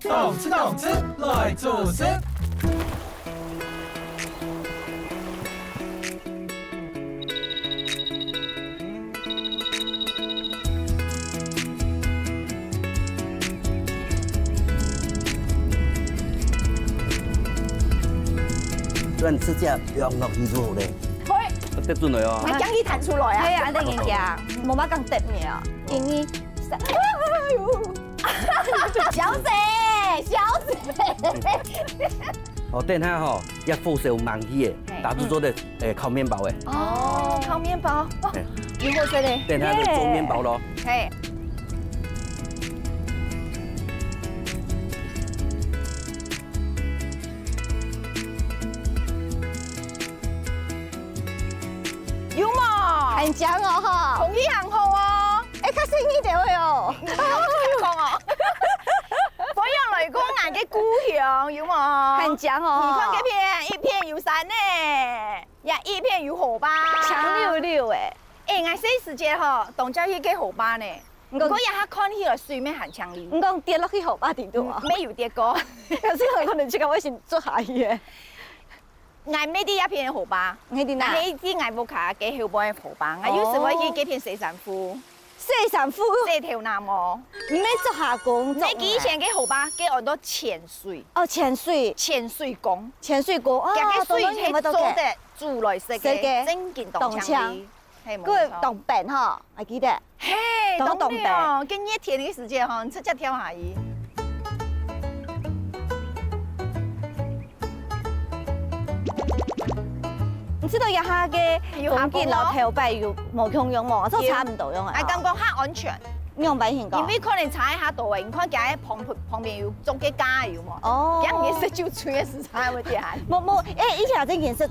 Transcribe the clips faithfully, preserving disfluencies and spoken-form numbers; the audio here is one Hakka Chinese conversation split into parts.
動次動次來做事。 恁直接放落去就好咧。可以。得準來哦。𠊎驚佢彈出來啊。係啊，恁樣講，無乜講得了。一、二、三。哎喲！小姐，小姐。哦，等下吼，愛火燒猛去个，嘿。打製做个，誒，烤麵包个。哦，烤麵包。哦，嘿。有好食咧。等下就做麵包咯。嘿。 有無？還靚哦，吼。空氣還好哦。哎，較細義點哦。你講哦。歡迎來過𠊎个故鄉，有無？還靚哦。你看這片，一片有山呢，也一片有河壩。青溜溜誒。哎，𠊎細時節吼，當少去該河壩呢。 毋過，毋過這下看起來水面還青綠。毋過跌落去河壩底肚啊？嗯，沒有跌過。可是很可能這個會先做下去耶。𠊎沒在這片河壩，你在哪？𠊎係在𠊎屋下个後背个河壩，𠊎有時會去這片洗衫褲。洗衫褲？洗頭那毛。你沒做下工，做咩？你以前个河壩，該安到淺水。哦，淺水。淺水工。淺水工，哦，這个水係做得煮來食个，食个。正經當青綠。當青。 係，無錯。佢會當冰吼，還記得？嘿，當當冰。當然哦，該熱天个時節吼，你直接跳下去。你知道這下个風景摎頭擺有無共樣無？就差毋多樣啊。哎，感覺較安全。 仰般形講？因為可能差一下多誒，你看佢个旁，旁邊有種个架有無？哦。佢毋係食酒醉个時差會跌下。無，無，誒，以前真經係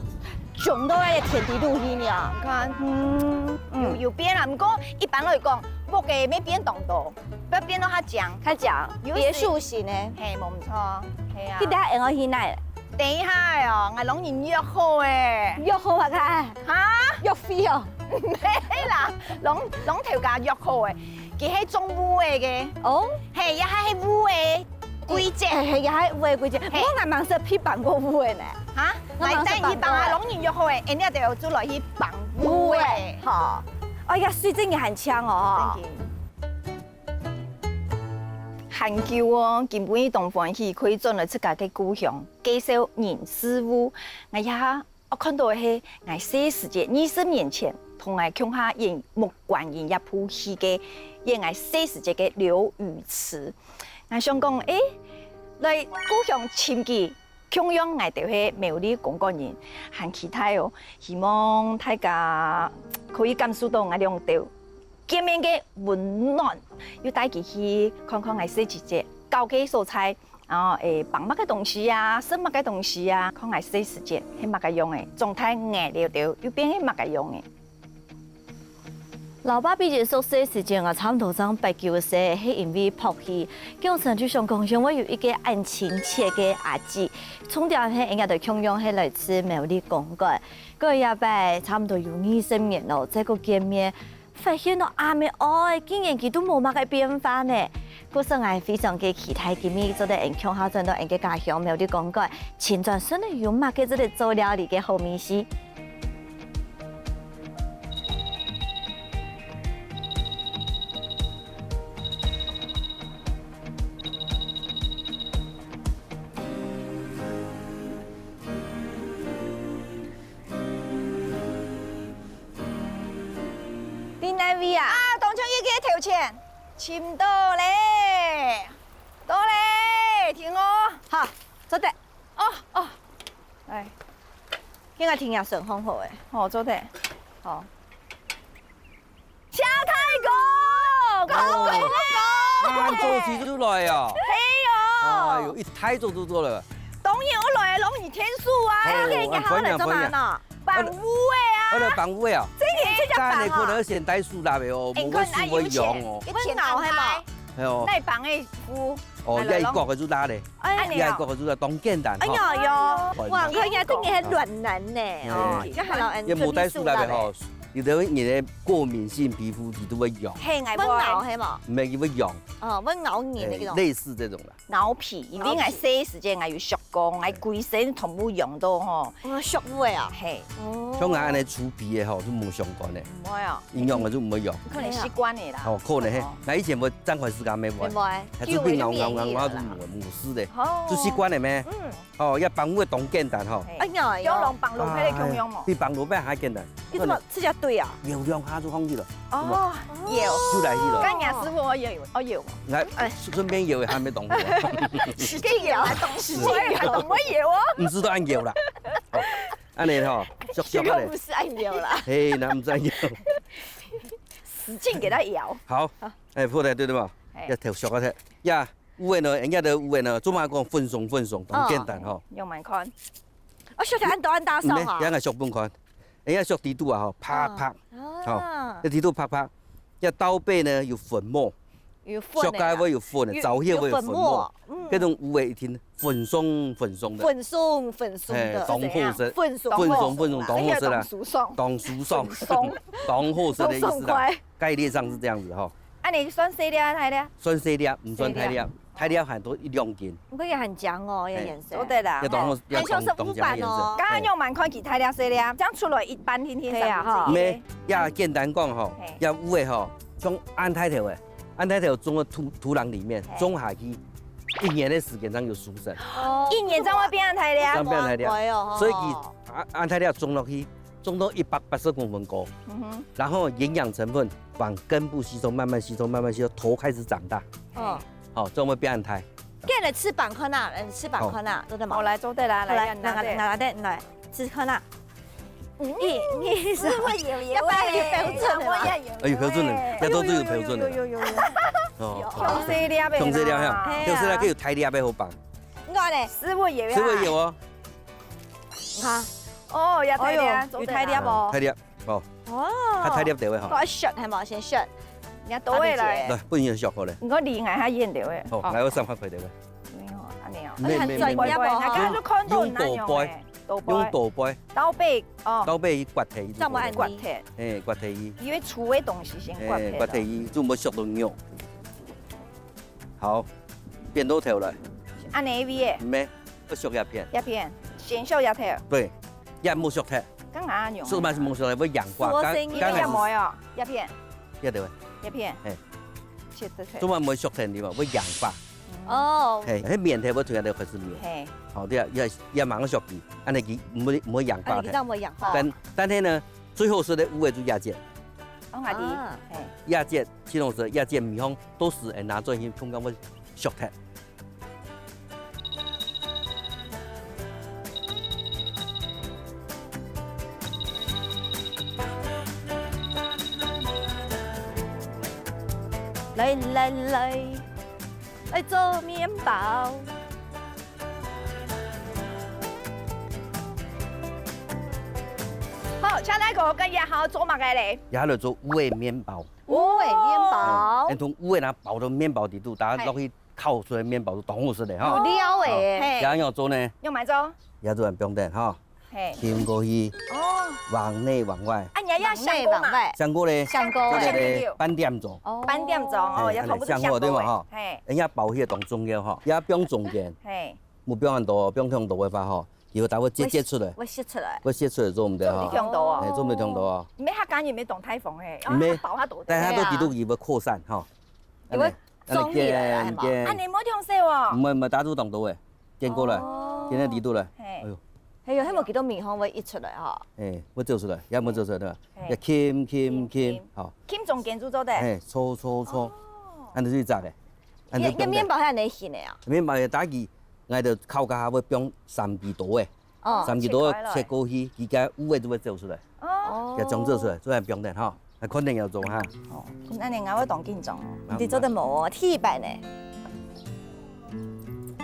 衝到該个田地肚去呢。你看，嗯，有，嗯。有變啦。毋過一般來講，屋个愛變當多，愛變到較靚。較靚，有時別墅型个。嘿，無毋著，嘿啊。佢等下愛去哪？等一下哦，𠊎摎人約好誒。約好麼个？哈？約會哦。毋係啦，摎，摎頭家約好誒。 佢係種芋仔个。哦。嘿，這下係芋仔季節。嘿，嘿，這下係芋仔季節。嘿。𠊎還吂識去挷過芋仔呢。哈？𠊎還吂識挷過。𠊎等一幫啊，摎人約好誒，𠊎等就來去挷芋仔。芋仔，好。哎呀，水真个還靚哦。真个。還久哦，今晡日當歡喜，可以轉來自家个故鄉，介紹人事物。𠊎這下 𠊎看到个係𠊎細時節，二十年前，同𠊎共下演《目觀音》這部戲个，演𠊎細時節个劉雨慈。𠊎想講，誒，來故鄉尋佢，共樣𠊎兜係苗栗公館人，還期待哦。希望大家可以感受到𠊎兩兜見面个溫暖，又帶佢去看看𠊎細時節搞个所在。 哦，誒，挷麼个東西啊，食麼个東西啊，看𠊎細時節係麼个樣誒，長大𠊎了了，又變係麼个樣誒。摎爸比較熟細時節啊，差毋多正八九歲，係因為拍戲，經常就想講，想愛有一個恁親切个阿姊。重點係，𠊎兜共樣係來自苗栗公館，過一擺差毋多有二十年咯，再過見面， 發現到阿姆哀，竟然佢都無麼个變化呢。故所𠊎非常个期待今日做得𠊎共下轉到𠊎个家鄉苗栗公館，尋轉身有麼个做得做料理个好味緒。 在哪位啊？啊，當像一个頭前，尋到咧，到咧，停哦。好，做得。哦，哦，來，應該停下順風好誒。哦，做得，好。謝大哥，哦，公公咧。恁早起就來啊？係哦。哎喲，一大早就到了。當然有來，摎你添數啊。哦，哎呀，恁歡迎，好來做麼呢？歡迎。 挷芋仔啊。好來挷芋仔啊。真个，這隻挷哦。但係可能先帶手落去哦，無个手會癢哦。你看啊，有錢，有錢人係無？係哦。哪幫个芋？哦，來，來，這一角个就辣咧，哎，恁樣哦。這一角个就辣，當簡單吼。哎呀，有，哇，看起來等於還軟軟呢，哦，嗯。這還老人也無帶手來个吼，有的人个過敏性皮膚佢都會癢。係，𠊎會。會咬係無？毋係，佢會癢。哦，會咬你那種。哎，類似這種啦。 咬皮，因為𠊎細時節𠊎有削過，𠊎歸身全部癢到吼。哦，削過啊？係。哦。像𠊎恁樣粗皮个吼，就無相關个。毋會哦。營養个就毋會癢。可能習慣个啦。哦，可能係。哦。𠊎以前會正開始敢會，會。還係會咬咬咬咬就無，無事个。哦。就習慣个咩？嗯。哦，這放落當簡單吼。係。哎呀，有人放落去个共樣無？哎，比放落去還簡單。你怎麼自家對啊？搖兩下就放去了。哦，有。就來去了。剛剛師傅，我有，我有。 來，哎，順便搖一下，還無動火。使勁搖，還動手，還動會搖哦。毋係都恁搖啦。哦，恁樣吼，削削个咧。絕對毋係恁搖啦。嘿，那毋係恁搖。使勁給它搖。好，哎，破台對對無？哎。要頭削个忒。呀，芋仔呢，人家个芋仔呢，做麼个講粉鬆粉鬆，當簡單吼。哦，用來看。哦，削得恁大恁大爽啊。毋係，讓佢削分看。 哎呀，削底肚啊，吼，拍拍，嗯。吼，啊。這底肚拍拍，這兜背呢有粉末，有粉的啦。削開會有粉的，有，燥起會有粉末，有粉末，嗯。這種芋仔一定粉鬆粉鬆的。粉鬆粉鬆的。嘿，當好食。粉鬆粉鬆，粉鬆粉鬆，當好食啦。這個當酥爽。當酥爽，粉鬆。當好食的意思啦。當爽快。概念上是這樣子哈。啊，你算細粒還大粒？算細粒，毋算大粒。細粒。 大粒還多一兩斤。毋過也很靚哦，這顏色。嘿。做得啦。這當好，嘿。這當，很像是烏板哦。當靚的顏色。剛剛用蠻看其他的色咧，這樣出來一半天天上去。對啊，哈。毋係，也簡單講吼，嘿。這芋仔吼，像恁大條个，恁大條種个土，土壤裡面，嘿。種下去，一年的時間正有收成。哦。一年正會變恁大粒。正變恁大粒。哎喲，所以佢，吼。啊，恁大粒種落去， 種到一百八十公分高，嗯哼。然後營養成分往根部吸收，慢慢吸收，慢慢吸收，頭開始長大。哦。好，這樣會變大。給你翅膀看啊，來，翅膀看啊，好。做得嗎？好，來，做得啦，好，來，來，拿拿拿拿來，來，試看啊。嗯，你，你是會搖搖欸，要不然你標準的嘛。哎，有標準的，這都是有標準的。有，有，有，有，有。哦，有。好。像這粒的啦。像這粒哈，嘿啊。像這粒還有大粒的好棒。你看呢？師傅搖啊。師傅搖哦。你看。哦，也大粒，哎喲，做得啦。有大粒哦。大粒。 哦。哦。較大粒兜个吼。我愛削，係無？先削。你要多位來。來，分你削好咧。你看厲害，較遠兜个。好，哦。來，我上發皮兜个。沒有，恁樣哦。沒，沒，沒，沒。而且很專業哦。乖乖，那剛剛就看到很難用欸。用刀背。刀背。用刀背。刀背，哦。刀背去刮忒，這樣我很刮忒。哎，刮忒去。因為粗个東西先刮忒了。哎，刮忒去，就莫削到肉。 好，變到頭來。恁樣个位欸。毋係，愛削這片。這片，先削這頭。對，這莫削忒。剛剛恁樣。所以嘛係莫削忒，會氧化。剛，剛開始。這片無哦，這片。這對。這片。嘿。切得忒。做麼莫削忒，你嘛，會氧化。嗯。哦。嘿，該面頭會突然間開始綿。嘿。好，對啊，也，也吂削佢，恁樣佢毋會，毋會氧化忒。啊，你這樣會氧化。但，但係呢，最好食个芋仔就這節。哦，𠊎知。啊。嘿。這節，其實係這節米糠 到時會拿轉去，通常會熟忒。來來來，來做麵包。好，請大哥，今日好做麼个咧？這下來做芋仔麵包。 芋仔麵包。嗯，同芋仔啊包到麵包底肚，大家落去烤出來麵包就當好食个哈。有料欸。嘿。這樣愛做呢？用麼个做？這就恁樣等哈。嘿。浸過去，哦。往內往外。啊，你還要香菇嘛？往內往外。香菇咧？香菇欸。這個咧，香菇。半點鐘。哦。半點鐘哦，嘿，也同步香菇。香菇對嘛哈？嘿。人家包起來當重要哈，也放中間。嘿。 莫放恁多哦，放忒多个話吼，佢會打會擠擠出來。會，會洩出來。會洩出來做毋得吼。做毋得忒多哦。哎，做毋得忒多哦。你愛較緊，你愛擋颱風嘿，毋係，愛包較多个。但係佢到底肚佢會擴散吼。佢會，恁樣，裝起來啦，恁樣，係無？啊，你莫忒少哦。毋會，毋會，打到當多个，見過了，哦。見到底肚了。嘿。哎喲。還有，還無幾多米糠會溢出來吼。哎，會走出來，也會走出來，對吧？嘿。要欽，欽，欽，欽，好。欽中間就做得。哎，搓，搓，搓。哦。恁樣就炸个。 恁樣就放得。你，你麵包係恁樣形个啊？麵包係打佢，𠊎就烤到下尾放三支刀仔，哦。三支刀仔切開來。切過去，佢个芋仔就會走出來，哦。佢種走出來，做得放得吼，還看你愛做哈。哦，恁樣𠊎會當緊張哦。你做得無哦，第一擺呢。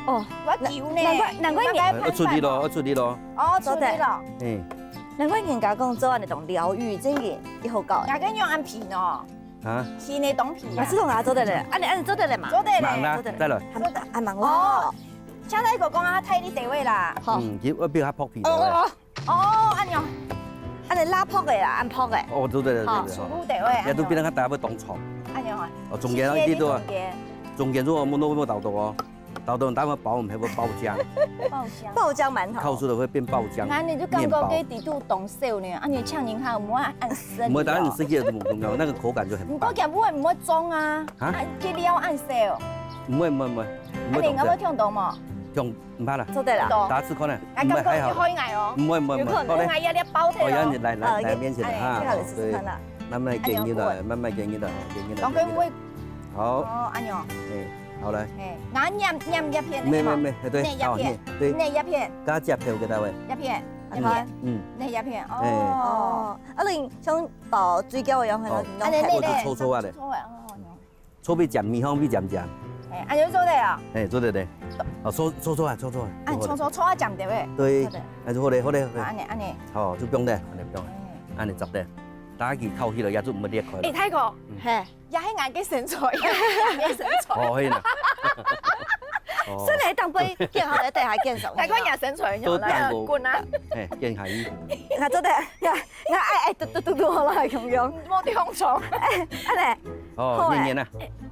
哦，我丟呢。難怪，難怪你，哎，愛出力咯，愛出力咯。哦，出力咯。哎。難怪人家講做恁樣當療癒，真个，你好搞。𠊎个用安皮呢？啊？係你當皮啊？啊，這種啊，做得了，恁樣，恁樣做得了嘛？做得了。吂啦，做得了。再來。還，還吂哦。哦。請大哥講啊，大力一點啦。好。嗯，佢會比較薄皮的。哦，哦，哦。哦，恁樣。恁樣拉薄的啦，恁薄的。哦，做得了，好。做得了。手路一點啊。也都變成佢大家會當長。恁樣啊。哦，中間哦，一定都啊。中間。中間如果沒弄，沒搞到哦。 到時候打个包，我們還會爆漿，爆漿。爆漿饅頭。烤出來會變爆漿，那你就感覺麵包。這底肚當少呢，啊，你嗆人家，毋會恁深。毋會，當然你吃起來就無重要，那個口感就很棒。毋過佢毋會，毋會裝啊，啊？啊，這料恁少。毋會，毋會，毋會，毋會裝這樣。啊，你應該會忒多嘛？忒，毋怕啦。做得啦。大家試看呢，啊，毋會，還好。感覺你害𠊎哦。毋會，毋會，毋會，有可能好嘞。𠊎也咧包忒哦。哦，要你來，來，啊，來，面前的哈。哎，這個試試看啦。對，慢慢給你的，哎呀，慢慢給你的，給你的，當歸會。給你的。好。哦，恁樣。哎。 好，來。嘿，𠊎捏，捏一片，沒，沒，沒，對，捏一片，好，捏，對。捏一片。加隻票給他喂。一片，一片，嗯。捏一片，哎。哦。哦，啊，你像包水餃一樣，哦，恁樣搓搓啊嘞。搓搓啊，哦，搓比較綿，好比較綿。哎，恁樣做得啊？哎，做得的。哦，搓，搓搓啊，搓搓啊。哎，搓搓，搓啊，講對喂。對，好的。哎，好嘞，好嘞，好嘞。啊，恁樣，恁樣。好，就放咧，恁樣放咧，哎。恁樣做得。大家去烤起來，也就毋會裂開了。哎，大哥，嗯。嘿。 也係𠊎个身材，也係𠊎个身材。哦，係啦。哦。真的，當背健康的，等下健身。大哥，你个身材，都當過。來，滾啊！嘿，健康一。𠊎做得，呀，𠊎愛愛嘟嘟嘟嘟，好了，雄雄。無地方坐。哎，恁樣。哦，好欸。黏黏啊。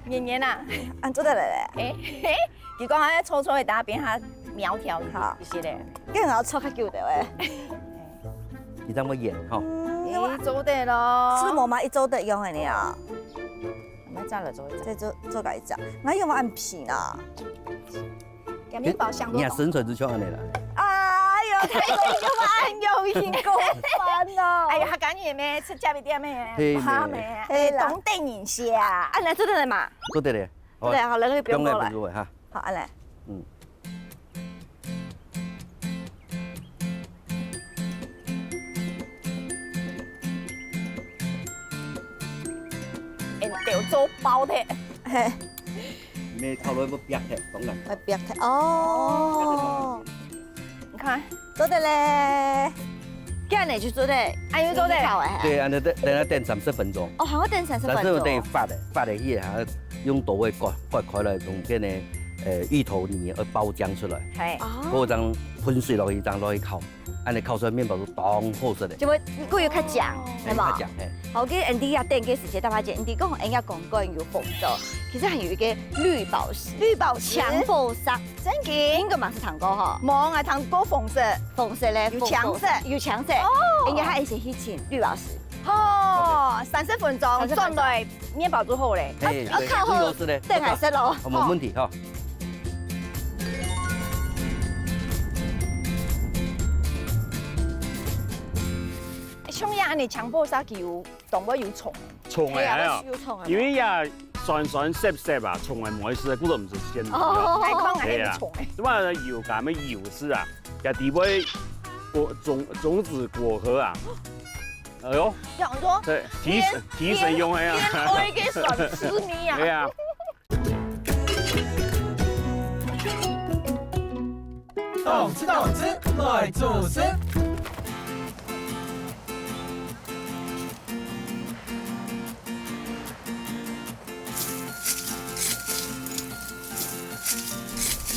黏黏啊。啊，做得了嘞。哎，嘿，佢講啊，搓搓會打變較苗條一點，好。一些嘞。更好搓較久的喂。一張會演哈。嗯，欸，做得咯。係無嘛？一做得用个呢啊。 那再來做一隻。再做，做个一隻。𠊎用恁皮啦。給麵包香都你看身材就像恁樣啦。哎喲，太過分了，恁樣已經過分了。哎呀，客家人咩，出街一點咩，嘿，怕咩，嘿啦。懂得人些啊。啊，來做得了嘛？做得了。對，好，來，那個不用過來。用了，不用過來哈。好，啊，來。嗯。 𫣆兜做包忒。嘿。毋係，頭路要煏忒，當然。愛煏忒，哦。你看。做得咧。這樣呢就做得，哎，又做得。很好欸。對，恁樣等，等下等三十分鐘。哦，還要等三十分鐘哦。三十分鐘等於發的，發的去，還要用刀仔割，割開來，從這個，呃，芋頭裡面要爆漿出來。嘿。哦。過一張噴水落去，這樣落去烤。 恁樣烤出來麵包就當好食咧。就會，又較靚，哦。係無？嘿，較靚，嘿。好，OK，Andy也等个時間，大家姐，Andy講，哎呀，講過有紅豆，其實還有一個綠寶石，綠寶石？強暴石。真个？應該嘛係聽過吼。無，𠊎聽過紅色。紅色咧，有強勢。紅，紅色，有強勢。哦。應該還有一些去請綠寶石。哦，三十分鐘，三十分鐘。轉來 麵包做好咧。哎，啊，對，靠後，這個是咧，等下食咯。好，沒問題哈。像這恁樣強暴石佢有，當會有蟲。蟲欸，哎呀，哎呀，有蟲欸。因為這酸酸澀澀啊，蟲欸無意思，故所毋使先。哦。來看看有蟲欸。對啊。這麼有感的有是啊，這底背果，種，種子果核啊。 哎喲，想說，對，提神，連，提神用的啊。連，連愛个酸醋味啊。對啊。動次動次來做事。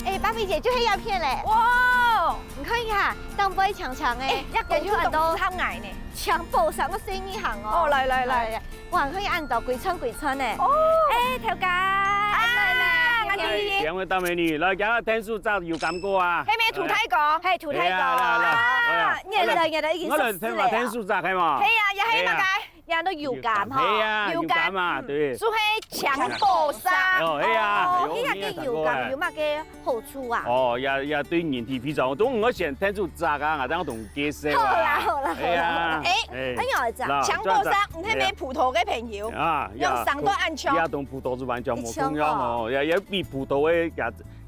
哎，芭比姐，就係這片咧。哇！你看一下，當背強強欸，哎，這公司有很多都毋適合𠊎呢。 強暴石，𠊎細義行哦。哦，來，來，來。來，來，哇，可以恁多，歸串歸串呢。哦。哎，頭家，啊，來，來，來，來。兩位大美女，來，今日𢯭手摘油柑果啊。係無，土大哥？係，土大哥。哎呀，來，來，來，哎呀。啊，熱了，熱了，已經熟死了呀。𠊎來𢯭手摘，係無？係啊，也係麼个？哎呀。人都油柑吼。係啊，油柑。油柑嘛，對。就係強暴石。哦，哎呀，哦，哎喲，佢那個油柑有麼个好處啊？哦，也，也對人體非常好。當然𠊎先𢯭手摘啊，𠊎正同介紹啊。好啦，好啦，好啦。哎呀，哎，哎。哎呀，這樣。那，強暴石，這樣子。你係買葡萄个朋友，哎呀。啊，用上到恁強。也同葡萄係完全無共樣哦，也，也比葡萄个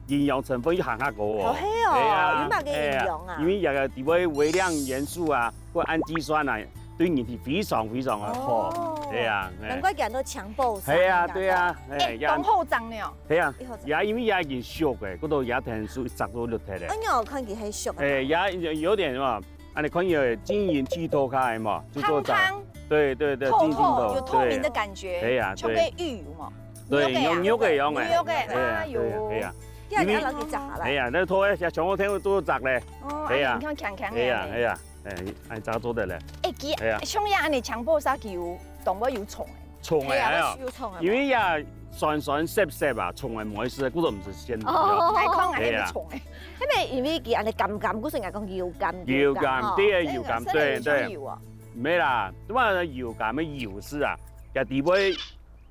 營養成分還較高哦。好，係哦，哎呀，有麼个營養啊？哎呀，因為這個裡背微量元素啊，或氨基酸啊，對人體非常非常的好。哦。哎呀，哎。難怪叫做強暴石。哎呀，對呀，哎，哎，也當好種呢哦。 係啊，一號摘。也因為也已經熟个，故所也𢯭手摘到綠忒咧。哎喲，看起來熟啊。哎，也有，有點嘛，恁樣看起來晶瑩剔透開嘛，就做得。香香。對對對，透透，淨淨透，有透明的感覺，對。哎呀，像个魚油嘛。對，牛肉个樣，牛肉个，牛肉个，哎呀，哎呦，對呀，哎呀。這樣子要拿去炸下來。哎呀，那透个，像全部都都炸嘞。哦，哎呀，哎，你看，強強的。哎呀，哎呀，哎，哎，炸做得嘞。哎，佢，哎呀，像這樣的強暴殺佢有，懂不？有蟲哎。蟲哎，哎呀，哎呀，有蟲啊。因為呀，酸酸澀澀啊，蟲哎，無意思，故所毋係鮮。哦，來看啊，哎呀，那個蟲哎。那個因為佢安尼甘甘，故所人家講油甘，油甘，油甘吼。對，油甘，哎，對，對。有啊。 毋係啦，這嘛油甘个油絲啊，也底背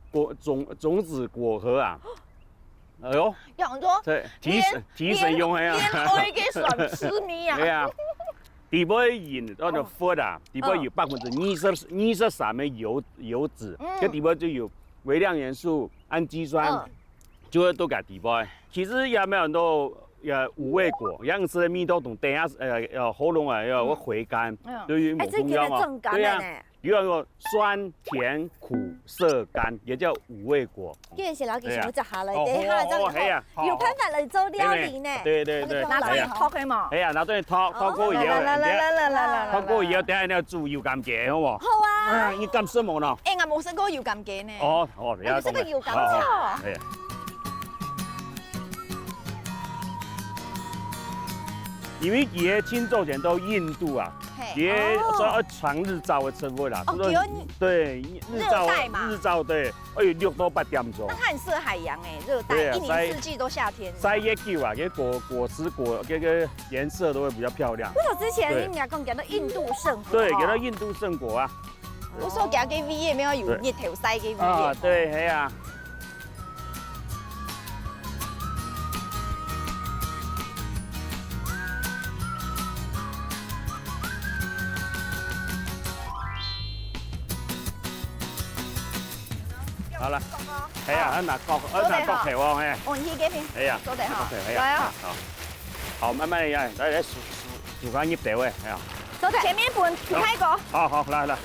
果種種子果核啊。哎喲，想說，對，提神提神用个啊。連連愛个酸吃味啊。對啊，底背引到个核啊，底背有百分之二十二十三个油油脂，嗯，這底背就有微量元素、氨基酸，嗯，就會都在底背。其實也沒有很多也五味果，樣式个味道同等下呃呃喉咙啊要會回甘，嗯，對於某種藥啊，哎，這个真甘的呢。對啊。 比如說酸、甜、苦、澀、甘，也叫五味果。既然是老弟想要食下來，對啊。等一下這樣哦，哦，係啊，好，有辦法來做料理呢。對，對，對，拿出來熝个嘛。係啊，拿出來熝，熝過以後，來來來來來來來，熝過以後，等下你愛煮油甘雞，好無？好啊。啊，你敢食無呢？哎，𠊎無食過油甘雞呢。哦，哦，你要哎，這個有感覺哦。好，好，係啊。因為佢个盡早前到印度啊，嘿。佢个哦。所以愛長日照个植物啦，哦，所以佢有 對，日照，熱帶嘛。日照，對，哎喲，六到八點鐘。那它很適合海洋欸，熱帶，對啊，一年四季都夏天。曬，曬越久啊，這果，果實，果，這個顏色都會比較漂亮。不過之前，對，你們講講到印度聖果，對，哦，講到印度聖果啊。不是講該個味也沒有，有日頭曬該個味。啊，對，係啊。 好了，係啊，愛拿角，愛拿角頭哦，係。哦，你去這片。係啊，做得哈。OK，係啊，來哦。好，好，慢慢的來，來，來，手，手，手放入兜位，係啊。做得。前面分，分開個。好，好，來，來。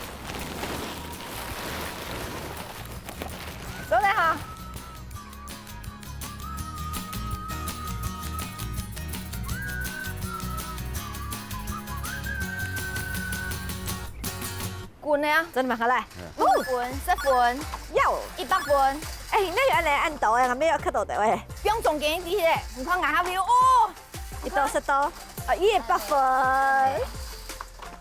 做得哈。 滾了啊！真的嗎？好來。嗯。五分、十分、要一百分。哎，那有按呢按倒哎，還沒有看到的哎。不用中間一滴嘞，你看俺還沒有哦。一到十到，啊，一百分。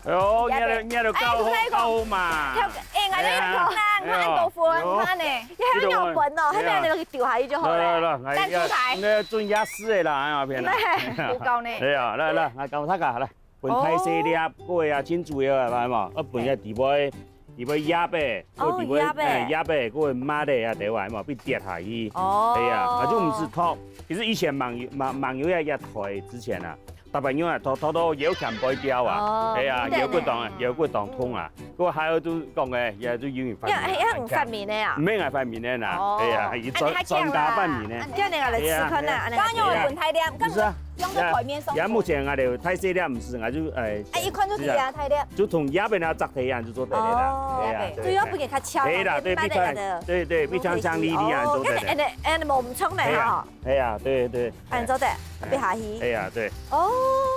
哎喲，你還，你還夠好，哎，夠好嘛。哎，哎，哎，哎，哎，哎，哎，你看，你看恁多分，你看呢。你還要咬本哦，哎呀。還沒有那個丟下去就好了。來，來，來，來，站出來。哎呀，那準壓死的啦，哎呀，偏啦。對，有夠呢。哎呀，來，來，來，搞他搞，來，分大細粒，哦。各位啊，清楚了，來嘛，啊，分一下底背，底背壓背，哦，底背，壓背。哎，壓背，各位抹的啊，對吧？嘛，被跌下去。哦。哎呀，啊，就毋係托。其實以前網友，網，網友也，也推之前啊， 大朋友啊，頭，頭都腰鉗背掉啊，哦，係啊，對呢。腰骨當，腰骨當痛啊。不過還有就講誒，也就因為發明啊。要，要發明的啊。毋係𠊎發明的啦，哦。係啊，佢專，啊，你還講啦。專家發明的。啊，你這樣來試看啊，係啊，係啊。剛剛有問題了，毋係啊，用到台面上。也，也目前𠊎兜大細粒毋係，𠊎就，誒，哎，一看就知啊，係啊。大粒。就同這邊啊，摘起啊，就做得了啦，哦，係啊，對，對，對。主要分佢較粗，係啦，對，慢慢地，比較，對，對，比較強力力啊，哦，做得了。看，哎，哎，哎，無毋錯呢，係啊。吼。 係啊，對，對。啊，你做得，哎，比下去。係啊，對。哦。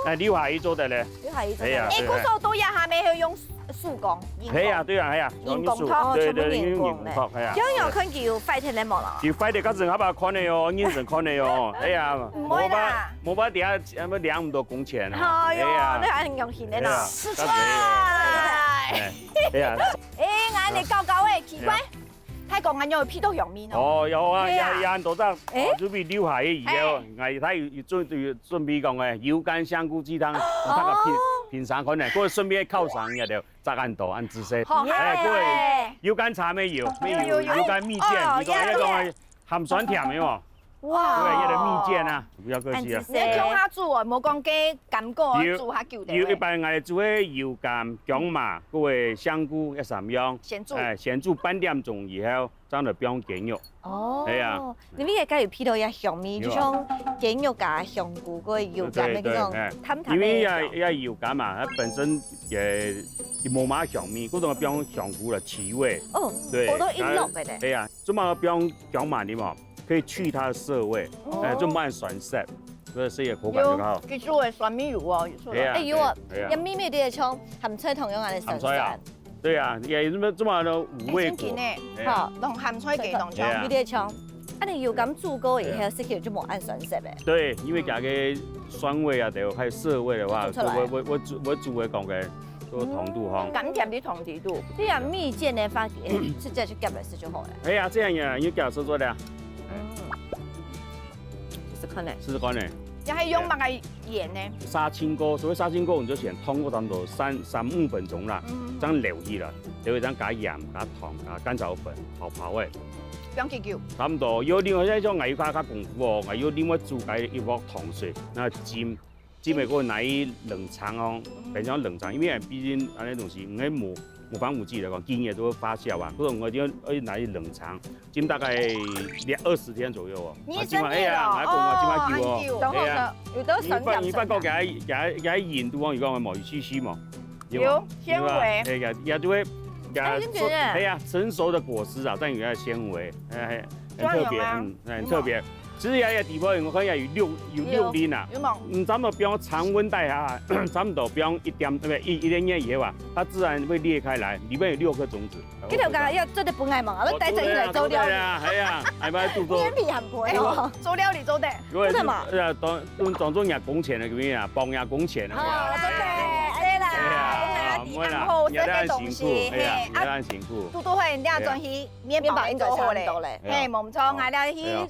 那溜下去做得咧。溜下去做得。係啊，哎，對。故所都要下面要用手工，人工。係啊，對啊，係啊，人工托。對，對，對，用人工托，係啊。用人工托，係啊。用用看佢有壞忒咧無咯？有壞忒，較陣下把看的哦，認真看的哦。哎呀，毋會啦。無法，無法底下，啊，領毋到工錢啊。哎喲，係啊。你還很用心的呢。係啊，失敗。哎，係啊。哎，恁樣搞搞的，奇怪。係啊。 大哥，恁樣有鼻到香味哦。哦，有啊，對啊。也，也很多隻，哎。哦，就被溜下去以後，哎。哎，佢有，有準，有準備講，哎，油甘香菇雞湯，哦。大家品，品嚐看呢，過順便犒賞也就，摘恁多，恁仔細。好，哎，各位，耶。油甘茶沒有？沒有，有，有，有。油甘蜜餞，哦，你講，耶，那個，耶。鹹酸甜的哦。 哇。對，那個蜜餞啊，不要客氣啊。恁仔細。你共下煮哦，無講該甘果哦，有，煮較久的。有，一般𠊎煮个油甘、薑嫲，各位香菇一三樣，先煮。哎，先煮半點鐘以後，正來放雞肉。哦。係啊。你們也該有鼻到一下香味，有啊。就像雞肉加香菇，過油甘的那種，對，對，哎。淡淡的香。因為要，要油甘嘛，它本身也，也無麼香味，故所放香菇來提味。哦，對，好多一落的嘞。哎呀，做麼放薑嫲呢嘛？ 可以去它的澀味，哦。哎，就無恁酸澀，所以食个口感就較好。有，其實有个酸味有哦，有出來。係啊，哎，有哦，係啊。有味味的，像鹹菜同樣个酸酸。鹹菜啊，對啊，也有這麼，這麼多五味果。哎，真緊呢。哎呀。好，弄鹹菜給弄香。哎呀。有點香。啊，你油柑煮過以後，哎呀。食起來就無恁酸澀了。對，因為加个酸味啊，對，還有澀味的話，就出來了。我，我，我煮，我煮个講个，做糖度哈。嗯，甘甜的糖度。你啊，蜜餞的話，直接去夾來食就好了。哎呀，這樣呀，你夾來食做了。嗯。試試看呢。試試看呢。也係用麼个鹽呢？殺青菇，所謂殺青菇，你就先燙過差不多三，三五分鐘啦，嗯。這樣撈起來，然後這樣加鹽、加糖、加乾燥粉，泡泡个。放幾久？差不多，有另外一種，𠊎有較，較功夫哦，𠊎有另外煮个一鑊糖水，那浸，浸个過拿去冷藏哦，嗯。等一下冷藏，因為畢竟恁樣東西，你無，無防腐劑來講，經驗都會發酵啊，所以𠊎就愛拿去冷藏。 浸大概二十天左右哦。你啊，浸啊，哎呀，生病了？𠊎講啊，浸啊久哦。哦，很久。哎呀。然後呢，有得你發，你發覺佢，佢，佢軟度哦，有講無？有稀稀無？有無？有，纖維。有啊，哎呀，也就會，哎，真的耶。哎呀，成熟的果實啊，但有它的纖維，哎，哎，很特別，這樣有嗎？嗯，很特別。有嗎？其實也，也底部我看一下有六，有六粒啊。有嗎？嗯，差不多放常溫帶下，差不多放一點，對不對？一，一點點以後啊，它自然會裂開來，裡面有六顆種子。 這條街要做得分𠊎忙啊，𠊎帶著你來做料理。哦，做得啊，做得啊，係啊，還蠻肚餓。面皮很薄哦。做料理做得。因為做得嘛。呃，當，當，當做人家工錢的，有沒有啊？幫人家工錢的。哦，做得，哎啦，哎呀，哎呀，你很好，你也很辛苦，這個東西，哎呀，嘿，你也很辛苦。啊，肚肚會，你這樣轉去，哎呀。麵包應該差不多咧。面包應該差不多咧。嘿，無錯，哎呀。𠊎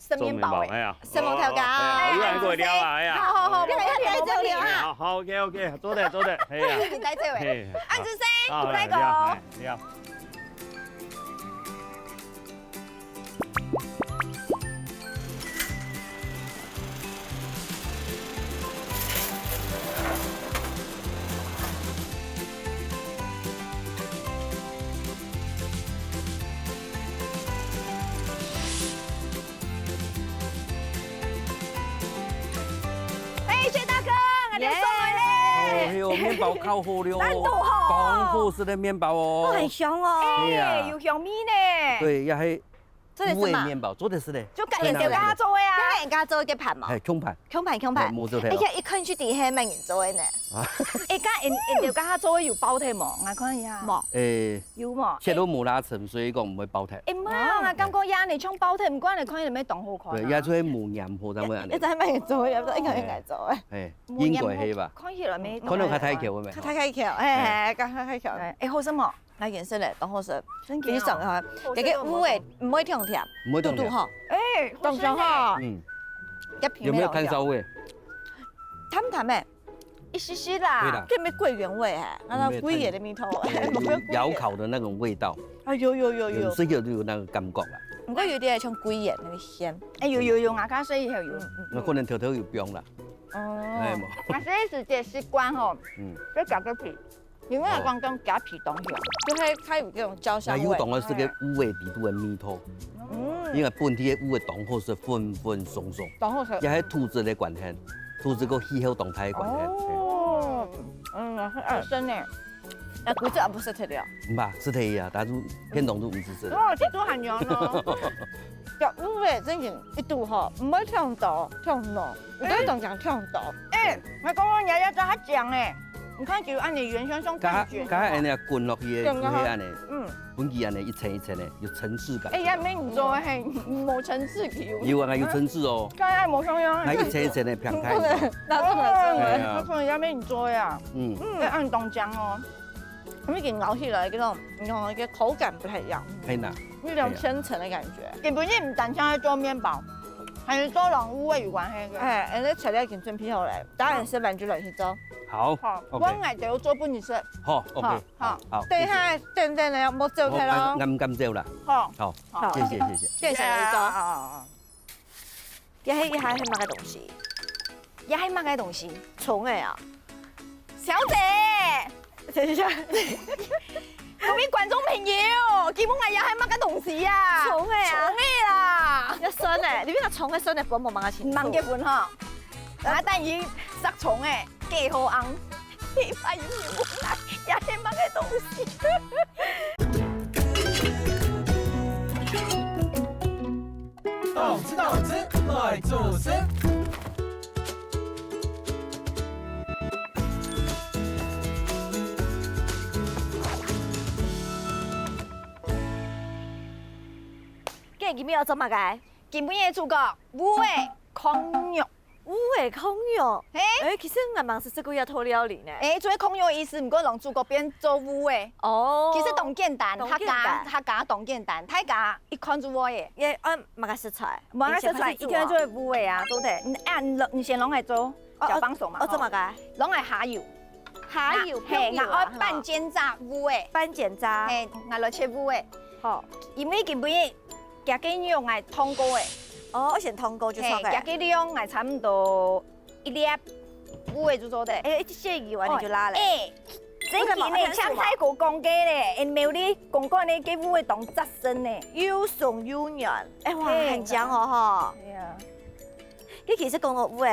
這去 食麵包誒。做麵包，哎呀。食麵條羹。哦，哎呀，有人過來了啊，哎呀。好，好，好，你還要帶走了啊？哎，好，好，OK，OK，做得，做得，哎呀。你帶走誒。嘿。安子生，好，來，來過。來，來。 哎，薛大哥，𠊎兜送來咧。耶。哦，哎喲，麵包烤好了哦。恁多哦。當好食个麵包哦。都很香哦。哎，係啊。有香味呢。對，也係 做得食嘛？烏的麵包，做得食咧。就佮𠊎兜家下做个啊。對啊。佮𠊎兜家下做个盤嘛。嘿，共盤。共盤，共盤。嘿，無做忒咯。而且一看就知係麼人做个呢。啊。哎，佮𠊎，𠊎兜家下做个有包忒無？𠊎看一下。無。哎，有無？切到無罅層，所以講毋會包忒。哎，毋會啊，哦。𠊎感覺也恁樣像包忒，毋過恁樣看起來乜當好看啊。對，也就係無黏好，才會恁樣。哎，這係麼人做个？也毋知應該應該做个。哎，應該係吧？看起來乜，可能較大條个咩？較大條，哎，哎，較大條。哎，哎，好食無？ 𠊎見識咧，當好食，真个哦。非常好。好食到無同。這個芋仔毋會忒甜，毋會忒甜。堵堵好。哎，當香哈。好食呢。嗯。這皮有沒有炭燒味？淡淡个，一絲絲啦。對啦。這乜桂圓味哎，啊，嗯，桂圓个味道。對，有窯烤的那種味道。啊，有，有，有，有。有，這個就有那個感覺啦。毋過有點像桂圓那個香。哎，有，有，有，𠊎家下也有。嗯，嗯。那可能偷偷有放啦。哦。哎，無。啊，所以係這習慣吼，嗯。就夾个皮。 因為𠊎講講夾皮當香，就係較有這種焦香味。那有當好食个芋仔底肚个味道，嗯。因為本地个芋仔當好食，粉粉鬆鬆，當好食。也係土質个關係，土質个氣候當大个關係。哦，嗯，係，係呢。那果子也毋食忒了。毋怕，食忒啊，但係天堂都毋使食。哦，這都還有呢。 這芋仔正經一堵吼，毋會忒多，忒濃，有个當講忒多。哎，𠊎講講，你這隻較靚哎，你看就恁樣圓圈圈感覺。剛剛恁樣滾落去个，滾落去。就係恁樣，嗯。分佢恁樣一層一層个，有層次感。哎，也無人做个，嘿，無層次感。有啊，有層次哦。剛剛無像樣。還一層一層个，平開。拿出來吃。哎呀。我可能也無人做呀。嗯。嗯。哎，恁當靚哦。 佢已經咬起來，這種，你看，一個口感不太一樣。係吶。有一種千層的感覺。係啊。根本就毋單淨係做麵包，還有做攏有个有關係个。哎，哎，這材料已經準備好了，當然係慢慢來去做。好，好，OK。我愛就做分你食。好，OK，好，好。好，等一下，謝謝。等等呢，莫走開咯。好，俺，俺，俺走了。好。好，好，謝謝，謝謝。謝謝你做。好，好，好。 這係，這係麼个東西？這係麼个東西？蟲仔啊！小姐，等一下，各位觀眾朋友，請問𠊎這係麼个東西啊？蟲仔啊！蟲仔啦！這筍仔，你別講蟲仔、筍仔分無麼个清楚。毋通結婚吼，𠊎帶你食蟲仔。 幾好ăn。你發現有無啦？這係麼个東西？動次動次來做事。今日愛做麼个？今晡日个主角，烏个炕肉。烏个炕肉？嘿。欸，其實𠊎吂識食過這道料理呢。欸，做炕肉个意思，毋過摎主角變做烏个。哦。其實當簡單，當簡單。客家，客家當簡單，大家一看就會个。也，啊，麼个食材？麼个食材，一定愛做烏个啊，對毋對？嗯，啊，你，你先摎𠊎做，哦，小幫手嘛，哦，做麼个？吼。摎𠊎下油。下油，嘿，用油啊，𠊎愛半煎炸烏个。半煎炸。嘿，𠊎來切烏个。好。因為今晡日 佢个肉𠊎燙過个。哦，愛先燙過就著个。嘿，佢个量𠊎差毋多一粒烏个就做得。欸，一息油啊，你就辣了。欸，正經呢，像大哥講个咧，欸，苗栗公館个該烏个當扎身呢。又鬆又軟，欸，哇，嘿，很香哦，吼。對啊。這其實講到烏个，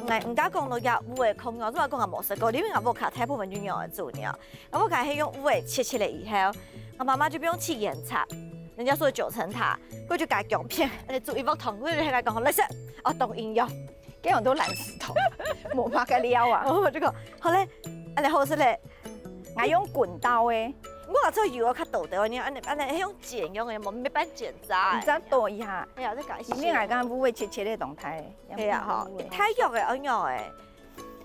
𠊎毋敢講到這烏个炕肉，做麼講𠊎無食過，因為𠊎屋下大部分就用來煮肉。𠊎屋下係用烏个切切了以後，𠊎媽媽就毋用去鹽炒，人家說九層塔，過就加薑片，來煮一鑊湯，過就同𠊎講好來食，哦，當營養。該樣都懶尸頭，無麼个料啊。哦，我就講好咧，恁樣好食咧。 𠊎用滾刀个。毋過𠊎做油啊較多的，你恁樣恁樣係用煎用个，無，無半煎炸个。你再剁一下。哎呀，再加一息。因為𠊎剛剛烏个切切个動態。係啊，吼，烏个。太肉个，愛肉个。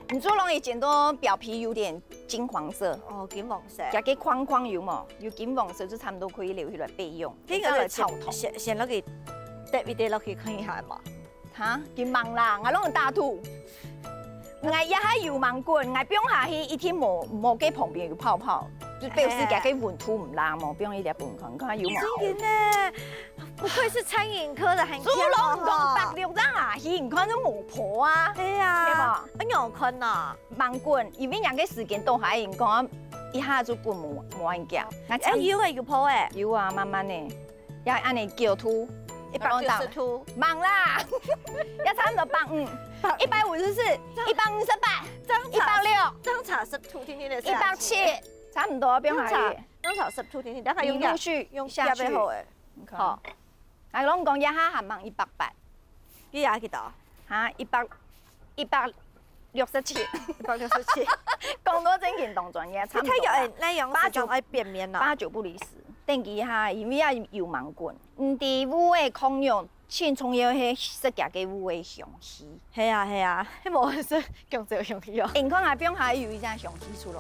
你做容易煎到表皮有點金黃色。哦，金黃色。加个框框有無？有金黃色就差不多可以留下來備用。這個再來炒湯。先，先落去，滴一滴落去看一下嘛。 哈，緊吂啦，𠊎攏有打賭。𠊎這下油吂滾，𠊎放下去一定無，無該旁邊有泡泡，就表示佢个溫度毋罅無，放一粒分看，看有無。真的呢，不愧是餐飲科的，很強哦。豬籠當白六張啊，你看都無泡啊。對啊，對吧？哎，你有看呐？吂滾，因為人个時間到下，人講一下就滾無，無恁遽。哎，有誒，有泡誒。有啊，慢慢的。 也恁樣九度，一百九十度。吂啦，也差不多百五，一百五十四，一百五十八，一百六，正差十度，天天的一百七，差不多，不用下去。正差十度，天天，大概用你陸續用下去。好誒。你看。好。哎，攏講一下還吂一百八。你也幾多？哈，一百，一百 六十七。一百六十七。講到正經當專業，差不多啦。你太有，哎，那樣八九，是講愛變面了。八九不離十。等一下，因為啊有吂滾。毋知烏个炕肉，盡重要係食佢个烏个香氣。係啊，係啊，係無食薑椒香氣哦。你看啊，放下有一陣香氣出來。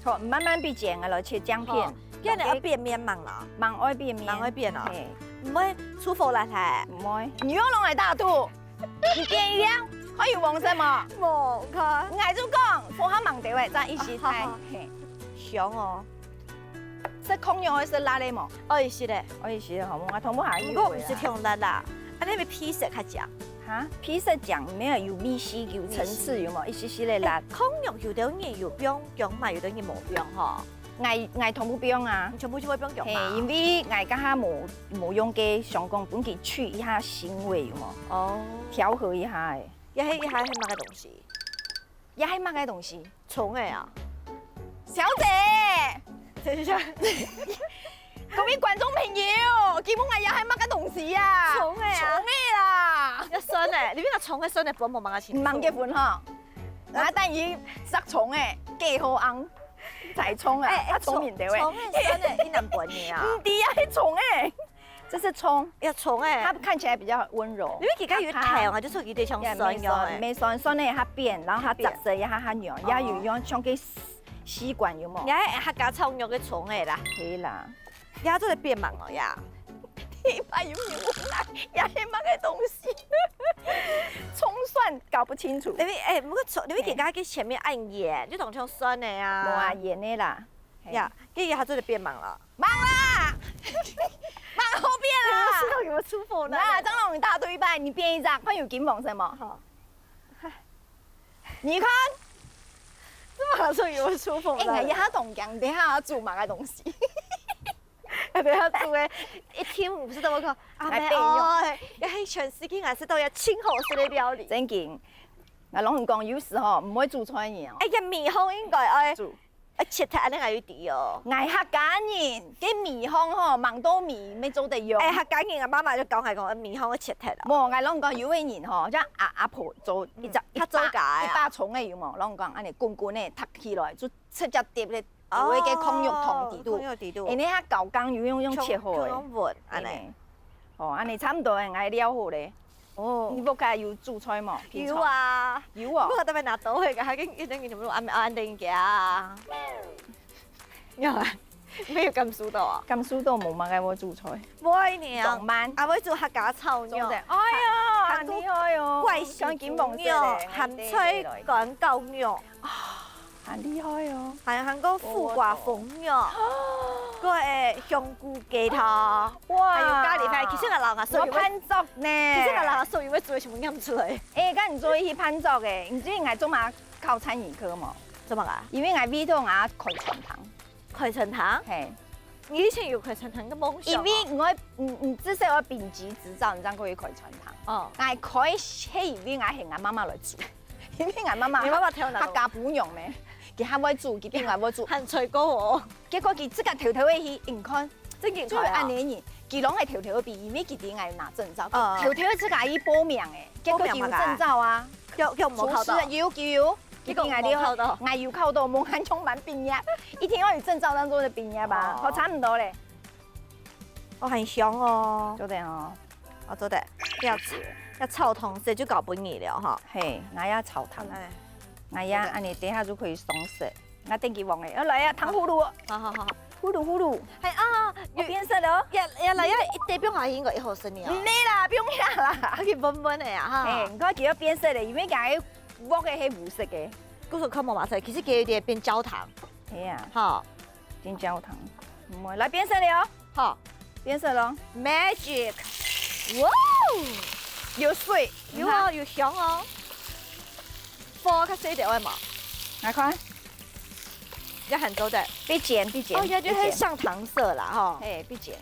好，慢慢變煎啊，來切薑片。好，這樣你愛變面吂啦？吂愛變面。吂愛變哦。嘿。毋會出火啦，噻。毋會。你又攏來打賭。 你變一樣，看有黃色無？無看。𠊎就講，火較吂兜誒，正一息菜。好，好。嘿。香哦。食炕肉愛食辣个無？愛食个。愛食个，好無？𠊎同步下去。毋過毋係忒辣啦，恁樣个皮色較靚。哈？皮色靚，無有味緒，有層次，有無？一息息个辣。炕肉有兜人有放薑嘛，有兜人無放吼。 𠊎，𠊎同步放啊。你全部就會放薑嘛？嘿，因為𠊎剛剛無，無用該香港本給去一下腥味，有無？哦。調和一下誒。這係，這係麼个東西？這係麼个東西？蔥誒啊。小姐，等一下。各位觀眾朋友，請問𠊎這係麼个東西啊？蔥誒啊。蔥誒啦。這酸誒，你邊个蔥个酸誒，本無麼个清楚。毋吂結婚吼。𠊎等於食蔥誒，幾好ăn。 菜蔥啊，哎，啊，聰明的喂。蔥，蔥个酸个，你哪分你啊？毋知啊，係蔥个。這是蔥，要蔥个。它看起來比較溫柔。因為佢該有甜啊，就出去得像酸樣个。也無酸，無酸，酸个較扁，然後它汁水也較軟，也有用像個吸管有無？你還客家炒肉个蔥个啦。係啦。也做得變忙哦呀。 你把油油來，也係麼个東西？蔥蒜搞不清楚。因為，哎，毋過蔥，因為佢該个前面恁鹽，就當像酸个啊。無啊，鹽个啦。嘿。呀，這个還做得變忙了。忙啦，忙好變啦。你們知道有沒有出貨呢？那張龍，你打賭一擺，你變一隻，看有金黃色無？好。你看，這馬上有出貨了。哎，你還同講，等一下要煮麼个東西？ 等下煮个，一聽毋識得，𠊎講，阿妹哦，也係全世界𠊎食到也盡好食个料理。正經，𠊎摎你講，有時吼，毋會煮菜个哦。哎呀，米紅應該愛煮，愛切忒，恁樣𠊎有知哦。𠊎客家人，該米紅吼，吂多米，乜做得用。哎，客家人啊，媽媽就講，還講，米紅愛切忒啦。無，𠊎摎你講，有个人吼，像阿，阿婆做一隻，嗯，一把，佢做家个啊。一把蔥个有無？摎你講，恁樣滾滾个，䌈起來，就直接跌咧 有个个炕肉湯底肚，哦，炕肉底肚。因為佢搞剛有用，用切好个。像，像粉，恁樣。嘿。哦，恁樣差毋多，𠊎料好咧。哦，你屋下有煮菜無？平常有啊，有哦。我特別拿刀去，佢一定一定要按按等佢啊。有啊，你有感受到啊？感受到無嘛，該會煮菜。會呢，浪漫。啊，會煮客家炒肉。做得，哎呀，很厲害哦，怪喜豬肉，鹹菜乾絞肉。 很厲害哦。還有還有苦瓜封肉，个香菇雞湯，哇，還有咖哩飯。其實𠊎老實講，我盤桌呢。其實𠊎老實講，因為做全部念出來。哎，該你做一盤桌哎，你知𠊎做麼考餐飲科無？做麼个？因為𠊎為頭𠊎開餐廳。開餐廳？嘿。你以前有開餐廳个夢想？因為我，你你至少要丙級執照，你正可以開餐廳。哦。𠊎開係因為𠊎喊𠊎媽媽來做。 因為𠊎媽媽，你媽媽頭腦，客家餔娘咩，佢較會煮，佢比𠊎會煮。還吹過哦。結果佢自家偷偷个去，你看，正經出來啊。就恁樣呢，佢攏係偷偷个比，因為佢知𠊎有拿證照，哦，偷偷个自家去報名誒，結果佢有證照啊。報名麼个啊？有有無考到？廚師有有，佢比𠊎厲害，結果無考到。𠊎有考到，無恁樣滿畢業，一定要有證照當中的畢業吧，哦，好差毋多咧。哦，很香哦。做得哦。 哦，做得，要炒，要炒湯水就搞分你了哈。嘿，𠊎也炒湯，哎，𠊎也恁樣，等下就可以上色。𠊎等佢黃了，要來啊，糖葫蘆，好好好，葫蘆葫蘆，哎啊，有變色了哦。也也來呀，一滴放下去應該一好食呢哦。毋係啦，毋用啦。啊，佢溫溫的啊哈。哎，你看佢要變色了，因為剛才鑊个係烏色个。故所看無嘛，所以其實佢有點變焦糖。係啊，好，變焦糖，毋會，來變色了哦。 好，變色咯。Magic，哇哦，有水，有哦，有香哦。火較細點會無？來看，也還做得。必煎，必煎，哦，也就係上糖色啦哈。嘿，必煎。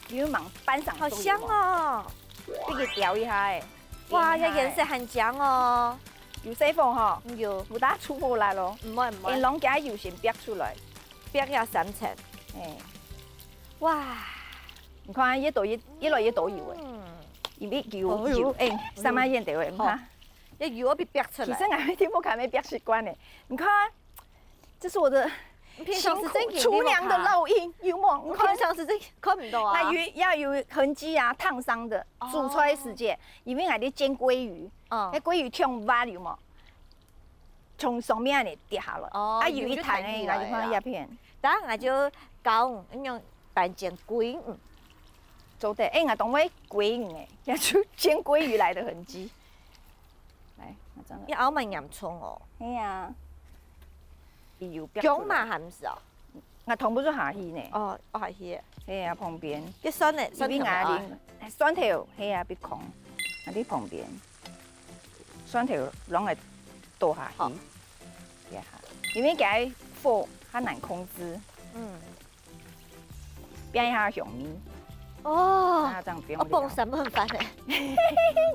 有忙搬上，好香哦。必須調一下誒。哇，這顏色很靚哦。有細火吼，有，有打出火來咯。毋會毋會，用龍家油先煏出來。 煏啊三層。哎，哇，你看越多越越來越多油誒，因為油油哎，三百元的誒，你看，這油要被煏出來。其實俺們天不看沒煏習慣誒，你看，這是我的平常時正經廚娘的烙印，有無？你看，平常時正看毋到啊。那有要有痕跡啊，燙傷的，煮出來時間，因為俺的煎鮭魚，嗯，那鮭魚忒滑有無？ 從上面呢跌下來，哦，啊，有一攤誒，有就彈起來啦。𠊎就放一片。等下𠊎就教你用板煎鮭魚。做得，誒，𠊎當會鮭魚誒，也就煎鮭魚來的痕跡。來，𠊎這樣。你熬蠻嚴重哦。係啊，油煏出來。薑嘛還毋係哦？ 𠊎同步就下去呢。哦，哦，下去。係啊，旁邊。這蒜呢？蒜頭啊。蒜頭，係啊，別空。啊，你旁邊，蒜頭攏會倒下去。好。這下，因為佢个火較難控制。嗯。變一下香味。哦。啊，這樣不用了。我放三分飯呢。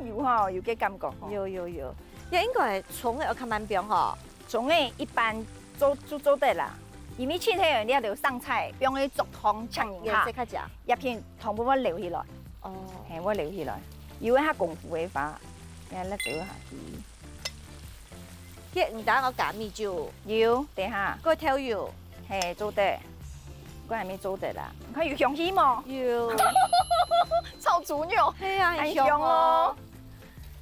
有吼，有个感覺吼。有有有，也應該蔥个愛較慢放吼。 蔥仔一般做就做得啦，因為青菜這兜生菜，放去粥湯嗆一下，顏色較靚。葉片全部會留起來，哦，嘿，會留起來，有一下功夫个話，你看辣椒下去。這毋單愛加米酒，有，等下，過豆油，嘿，做得，過還沒做得啦，你看有香氣無？有，炒豬肉，係啊，很香哦。很香哦。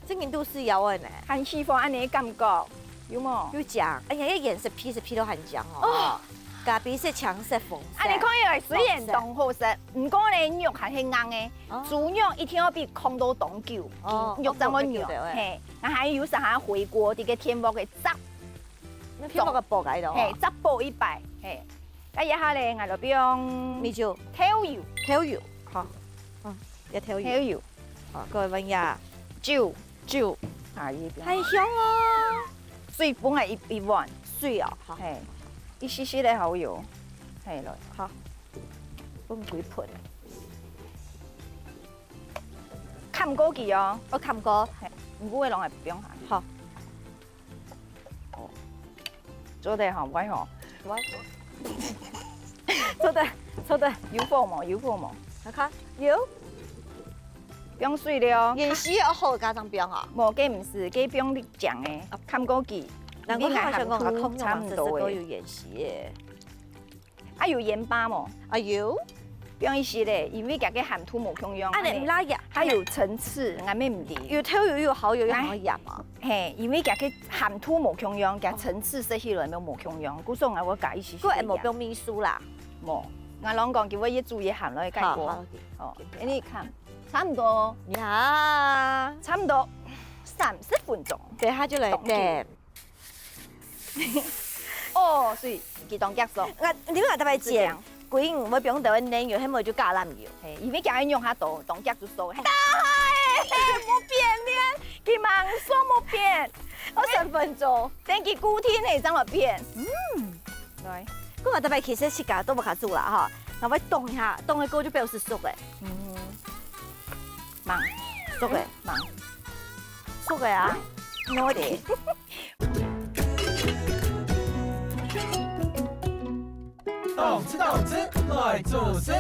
正經都市垤仔呢。還喜歡恁樣个感覺，有無？有靚，哎呀，這顏色配色配到還靚哦。哦。咖啡色、青色、紅色。恁樣看起來雖然當好食，黃色。毋過呢，肉還係硬个。哦。豬肉一定要比炕到當久，哦，肉正會軟。哦，對，對，對。嘿，該還有啥還回鍋，這个電鑊个汁。那電鑊个鑊來了哦。嘿，汁爆一擺，嘿。該這下咧，𠊎就放米酒。豆油。豆油，好，嗯，這豆油。豆油。 好，各位朋友，酒，酒，啊，一邊。很香哦。水分啊，一一碗。水哦，好。嘿，一息息个好油，嘿，來。好，分幾盆。蓋過去哦。哦，蓋過。嘿，毋過會攏會放下去。好。 哦，做得吼，會吼。會。做得，做得。有火無？有火無？來看，有。放水了哦。芫荽愛好加上放啊？無，該毋係，該放你醬个，啊，蓋過去。難怪你愛下去，好像講較空差毋多个。有芫荽个。啊，有鹽巴無？啊，有。放一息咧，因為佢个鹹度無共樣。恁樣毋罅鹽，還有層次，𠊎乜毋知。有豆油、有蠔油，有好鹽啊。嘿，因為佢个鹹度無共樣，佢層次食起來乜無共樣，故所𠊎會加一息息个鹽。該會無放味素啦？無，𠊎摎你講，佢會越煮越鹹咯，蓋過。好，好，OK。哦，給你看，差不多。呀，差不多三十分鐘。等下就來等。 哦，所以佢當遽熟。𠊎，你話特別煎，係這樣。歸魚會放到个奶油，係無就橄欖油。嘿，因為佢愛用較多，當遽就熟。嘿。大海，無變面，佢吂熟無變。我三分鐘，等佢固定了正來變。嗯，來。𠊎特別其實自家都無較煮啦哈，然後會凍一下，凍了過後就表示熟了。嗯，吂，熟了，吂，熟了啊，我的。 動次動次來煮食。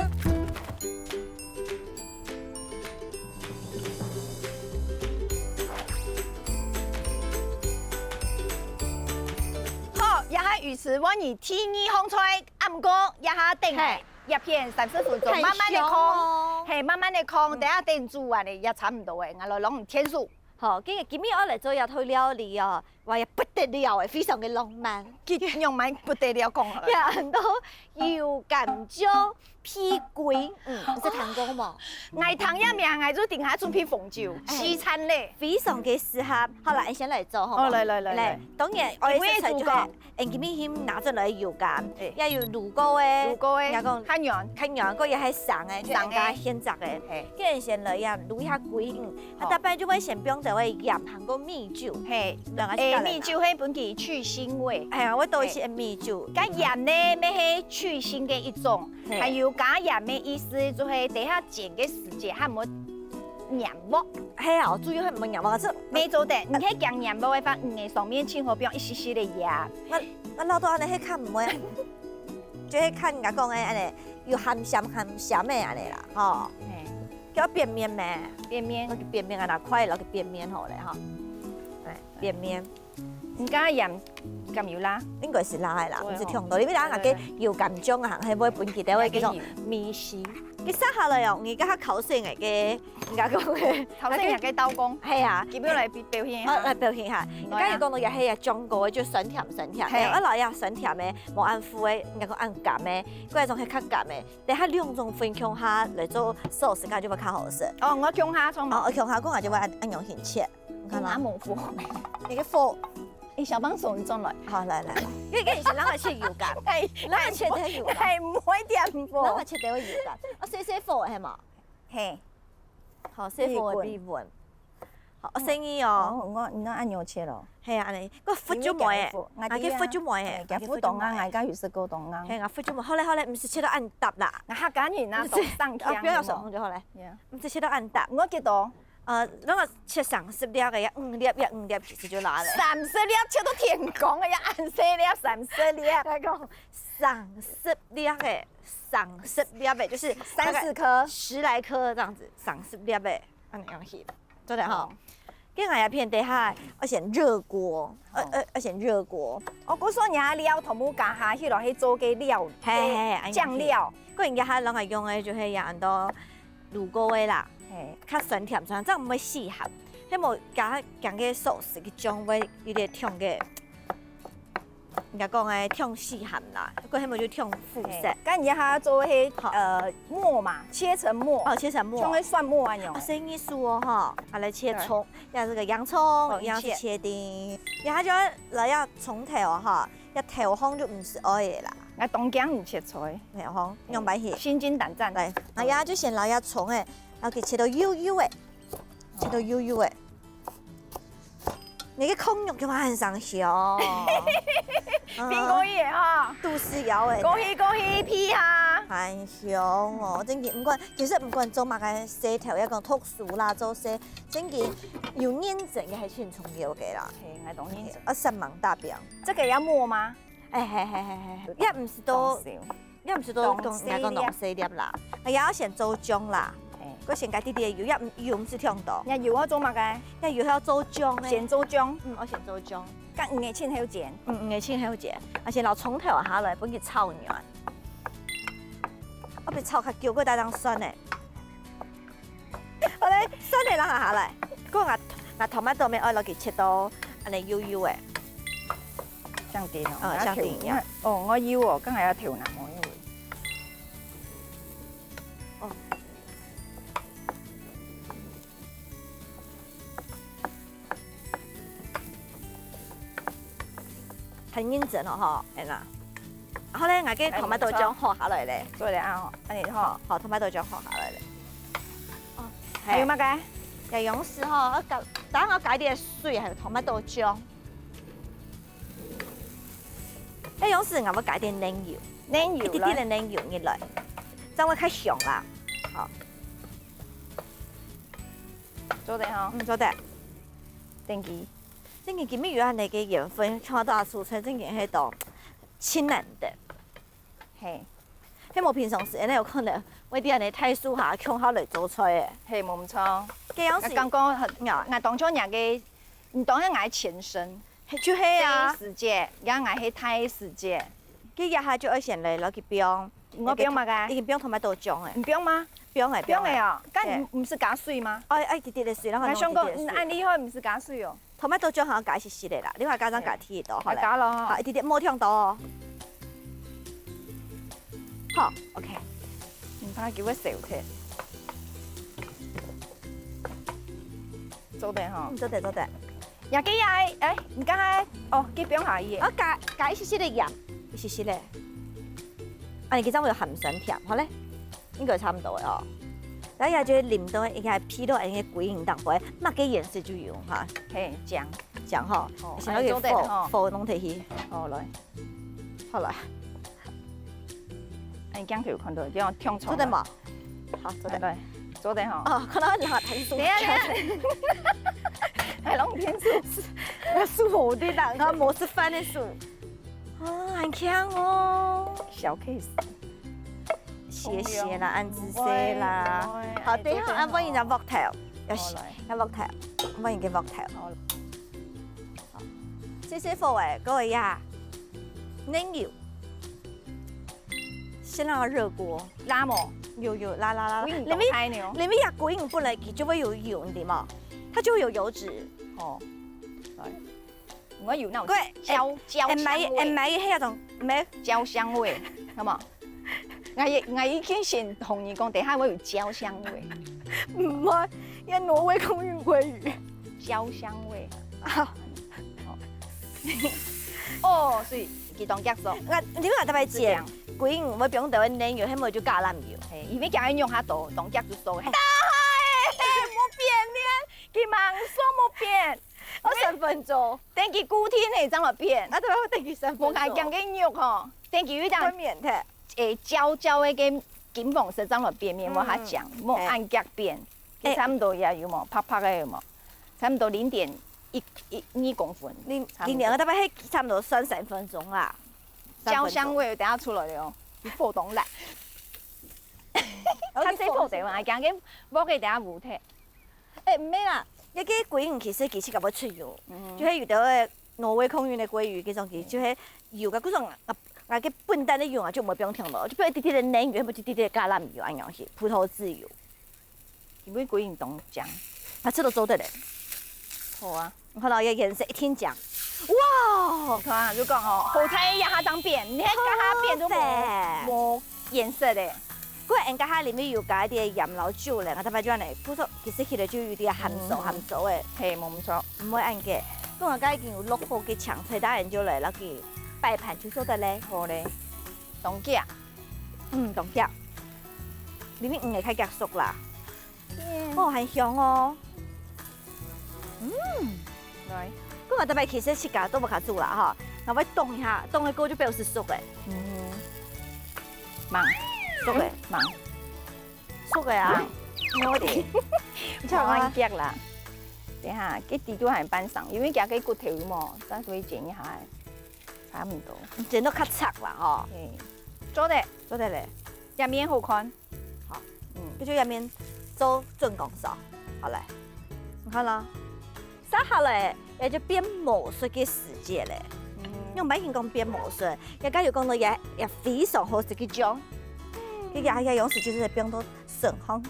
好，這下魚翅換你第二項菜，啊毋過這下等嘿。一片三十分鐘，太香哦。慢慢个炕，嘿，慢慢个炕，嗯。等下等煮完了也差毋多了，𠊎來摎你添手。好，今日今日愛來做一道料理哦， 哇，也不得了欸，非常个浪漫。佢浪漫不得了，講好了。呀，很多油柑醬配桂，嗯，你識聽過無？𠊎聽這名，𠊎就等下準備紅酒，哎，西餐咧。非常个適合。好啦，𫣆先來做，好無？哦，來，來，來，來，來。當然，因為愛食材就係，主角。𫣆今日先拿轉來油柑，哎。也有滷過个，滷過个，人家講，較軟。較軟，過也還生个，就生个。人家現摘个。嘿。今日先來呀，滷一下桂，嗯，啊，好。大半就會先放兜个鹽，還過米酒。嘿，兩個係加來啦。欸，米酒係分佢去腥味。哎呀，𠊎都係米酒。嘿。該鹽呢，乜係去腥个一種，嘿。還有加鹽个意思，就係等下煎个時節，較毋會黏鑊。係啊，主要係毋會黏鑊，這乜做得，你係驚黏鑊个話，你个上面盡好放一息息个鹽。𠊎，𠊎恅到恁樣係較毋會，就係看人家講个恁樣，有鹹鹹鹹鹹个恁樣啦，吼。嘿。 叫變面咩？變面。摎佢變面啊，拿筷摎佢變面好咧，吼。哎，變面。你剛剛鹽敢有罅？應該係罅个啦，對哦。毋係忒多。因為咱該个油柑醬啊，還會分佢个該種味緒。對，對，對。佢煠下來哦，你剛剛烤生个，你剛剛講个，烤生个刀工。係啊。佢要來表現一下。好，來表現一下。來啊。你剛才講到也係啊，醬油个，就酸甜酸甜。嘿。哎，𠊎老爺酸甜个，無恁苦个，應該講恁甘个，過來種係較甘个。 等下兩種分共下來做sauce，感覺就會較好食。哦，𠊎共下創嘛。哦，共下，共下就會恁，恁樣形切。你看啦。你拿模糊。你个火。欸，小幫手，你轉來。好，來，來，來。你，你先讓我切油柑。哎，讓我切點油柑。哎，毋會點火。讓我切點油柑。哦，細細火係嘛？嘿。好，細火个比穩。 好，細義哦。哦，𠊎，你愛恁樣切咯。係啊，恁樣，該核就無誒，啊，該核就無誒，啊，該核當硬，𠊎家有食過當硬。係啊，核就無。好咧，好咧，毋使切到恁大啦。𠊎客家人啊，毋使，當生強，啊，不要用手碰就好咧。Yeah。毋使切到恁大。𠊎幾多？呃，讓我切三十粒个，要五粒，要五粒，其實就罅咧。三十粒切到天光个，要恁細粒，三十粒。來講，三十粒个，三十粒个，就是大概三四顆。十來顆這樣子，三十粒个，恁樣去。 做得吼。哦。該𠊎這片底下，愛先熱鍋，呃，哦。呃，愛先熱鍋。哦，故所你个料全部加下去咯，去做个料，嘿，嘿，嘿，醬料。恁樣去。該人家還摎𠊎用个就係恁多滷過个啦，嘿。較酸甜酸，這樣毋會死鹹。係無加，加个sauce个醬會有點忒个 人家講个忒死鹹啦，過後尾就忒苦澀。嘿，該你這下做个，好。呃，末嘛，切成末。哦，切成末。像个蒜末恁樣。啊，細義哦，吼，啊，來切蔥，對。要這個洋蔥，哦，一樣係切丁。然後就來要蔥頭哦，吼，要頭項就毋使愛个啦。𠊎當驚你切菜。頭項，用白切。心驚膽戰。對，啊，然後就先來要蔥个，然後給切到幼幼个，切到幼幼个。 你个炕肉就還生香。蘋果葉哈。肚屎枵个。恭喜恭喜，皮哈。還香哦，正經，毋管，其實毋管做麼个事頭，也講讀書啦，做事，正經有認真个還係盡重要个啦。嘿，𠊎當認真。啊，煞猛打拚。這個要磨嗎？哎，嘿，嘿，嘿，嘿，也毋使到，當少。 也毋使到當，當細粒。應該講當細粒啦。啊，也愛先做醬啦。嘿。過先加滴滴个油，也毋，油毋使忒多。該油愛做麼个？該油愛做醬个。先做醬。嗯，愛先做醬。該魚仔盡後煎。嗯，魚仔盡後煎。啊，先摎蔥頭下來，分佢炒軟。啊，會炒較久，過帶當酸呢。好咧，酸个摎下下來，過𠊎𠊎tomato乜愛落去切到恁呢幼幼个，像丁哦，哦，像丁一樣。哦，我有哦，剛才要調那麼幼。哦。 很認真哦吼，安娜。然後呢，𠊎个tomato醬好下來咧。做得啊吼，恁呢吼。好，好，tomato醬好下來咧。哦，還有麼个？還有用水吼，要加，等下要加一點水，還有tomato醬。要用水，𠊎要加一點奶油，奶油一滴滴个奶油入來，這樣會較香啦。好。 做得吼。嗯，做得。Thank you。正經今晡日有恁呢个緣分，看到阿素春正經係當盡難得。嘿。係無平常時，恁呢有可能會在恁呢大樹下共下來做菜个。嘿，無毋著。該樣時，𠊎感覺很，啊。𠊎當像若个，你當像𠊎个前身。嘿，就係啊。第一時節，也𠊎係大時節。該這下就愛先來，落去放。 𠊎放麼个？已經放tomato醬个。你放嗎？放个，放个哦。放个。該你毋使加水嗎？哦，愛一滴滴个水，然後𠊎想講，嗯，恁厲害，毋使加水哦。tomato醬還愛加一息息个啦，另外加上加添一多，好了。加咯。好，一滴滴，莫忒多哦。好，OK。毋怕佢會燒忒。做得吼。嗯，做得，做得。 也可以啊，欸，你剛才，哦，佢放下去。哦，加，加一息息个鹽，一息息个。啊，你這樣會有鹹酸甜，好咧，應該差毋多个哦。然後也就淋到一個配到恁个桂圓當中，麼个顏色就有哈。嘿，醬。醬吼，哦，先拿个火，哎，做得吼。火弄下去。好，來。好了。哎，鏡頭看到，這樣忒重了。做得無？ 好，做得。來，做得吼。哦，看到你好，還是手。等一下，等一下。還弄天手。那手好的啦，你看無食飯个手。啊，很強哦。小case。謝謝啦，恁仔細啦。好，等一下，啊，不然你要木頭，要洗，好，來。要木頭，不然你給木頭。好。好，謝謝各位，各位呀，奶油。 先讓它熱鍋。辣無？有，有，辣，辣，辣。桂圓當大呢哦。裡面，裡面个桂圓本來佢就會有油，你知嗎？它就會有油脂。哦，來，我有那種對，焦，焦香味。欸，欸，買，欸，買那種，沒。焦香味，好無？我已，我已經先同你講，等一下會有焦香味。毋會，因為挪威空運鮭魚。焦香味。啊。哦，所以 佢當結束。𠊎，你話特別講，桂圓毋會放到奶油，係無就橄欖油。嘿，因為佢个肉較多，當結束收。大海，無變呢，佢吂說無變。哦，三分鐘。等佢固定个，正來變。啊，對，我等佢三分鐘。無愛講个肉吼，等佢有一點會綿忒。欸，焦焦个金黃色正來變，面無較強，嗯。莫恁遽變。 欸。佢差毋多也有無？白白个有無？差毋多零點一、一、二公分。零，差毋多。零點二，大概係差毋多算三分鐘啦。三分鐘。焦香味等下出來了哦，你破懂啦。哦，佢破掉啊，驚佢鑊个等下烏忒。欸，毋係啦，該个桂圓其實佢自家會出油，嗯。就係有兜个挪威空運个鮭魚，該種佢就係油个，該種啊，啊，該本旦个油啊，就毋會放忒咯，就放一滴滴个奶油，或者一滴滴个橄欖油，恁樣去，葡萄籽油。 因為桂圓當靚。啊，這都做得咧。好啊。你看到這顏色一定靚。哇！你看啊，就講吼，好彩這下正變，你看這下變就無，好白。無顏色咧。不過，𠊎這下裡面有加一點鹽摎酒咧，𠊎特別就恁呢，不過其實起來就有點鹹酥，嗯。鹹酥个。嘿，無錯。毋會恁个。不過，𠊎已經有落好个青菜，當然就來落去擺盤就做得咧。好咧。當遽。嗯，當遽。裡面魚會較遽熟啦。 嗯。哦，還香哦。嗯。來。不過特別其實自家都無較煮啦哈，𠊎會凍一下，凍个過就表示熟个。嗯。吂。熟个。吂。熟个啊。吂。有點。你看我。吂啊。等一下，這底肚還半生，因為佢个骨頭嘛，但是會剪一下，差不多。剪到較長啦哈。嘿。做得。做得咧。這面好看。 好，嗯。這就下面做準光燒。好來，你看啦，燒好了，也就變魔術个時節了。嗯。用白話講變魔術，也該有講到也，也非常好食个醬。嗯，佢个个用時就係放到身項，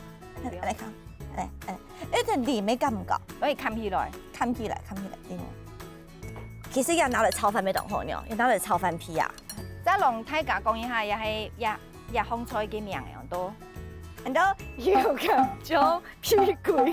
來看，來，來，一定你沒感覺，可以看起來，看起來，看起來，嗯。其實也拿來炒飯乜當好呢，也拿來炒飯皮啊。再同大家講一下，也係也也紅菜个名啊，都，很多有感覺。 屁股。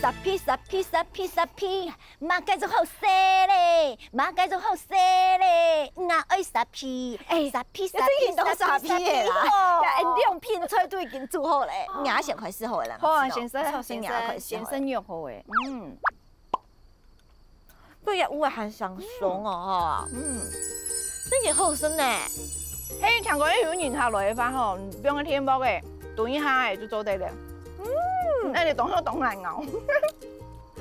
沙皮沙皮沙皮沙皮，麼个就好食咧，麼个就好食咧，𠊎愛沙皮，哎，沙皮沙皮沙皮沙皮啦，兩片菜都已經煮好咧。 你愛先開始好了啦，好啊，先生，先生，先生肉好欸，嗯，對呀，有啊，還上鬆哦，哈，嗯，這也好生呢。嘿，聽講有人客來个話吼，你不用添包欸，等一下欸就做得了。嗯，那你懂就懂來熬，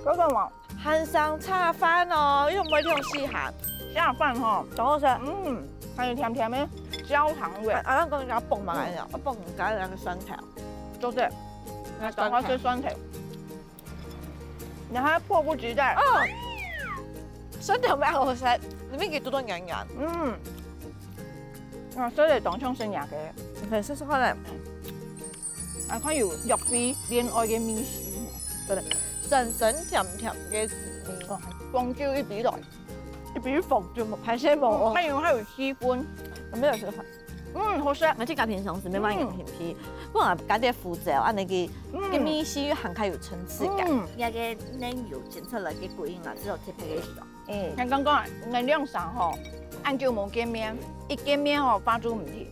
搞什麼？還上炒飯哦，又不會忒細寒。下飯吼，然後是，嗯，還有甜甜的焦糖味，啊，那個要蹦嘛，來講，要蹦加那個酸甜。 做得，那趕快吃酸甜。你還迫不及待。哦，酸甜蠻好食，裡面給多多軟軟。嗯，啊，所以當像是兩个。你可以試試看嘞。啊，看有約會戀愛个味緒，真的，酸酸甜甜个滋味。哇，紅酒一杯來，一杯紅酒，還是無。還有還有氣氛，沒有氣氛。 嗯，好食。𠊎自家平常時乜會用甜皮，不過加點胡椒，恁呢个个味緒還較有層次感。嗯，這个奶油煎出來个桂圓啊，只有特別个香。嗯，剛剛講，𠊎兩儕吼，恁久無見面，一見面吼，話就毋停。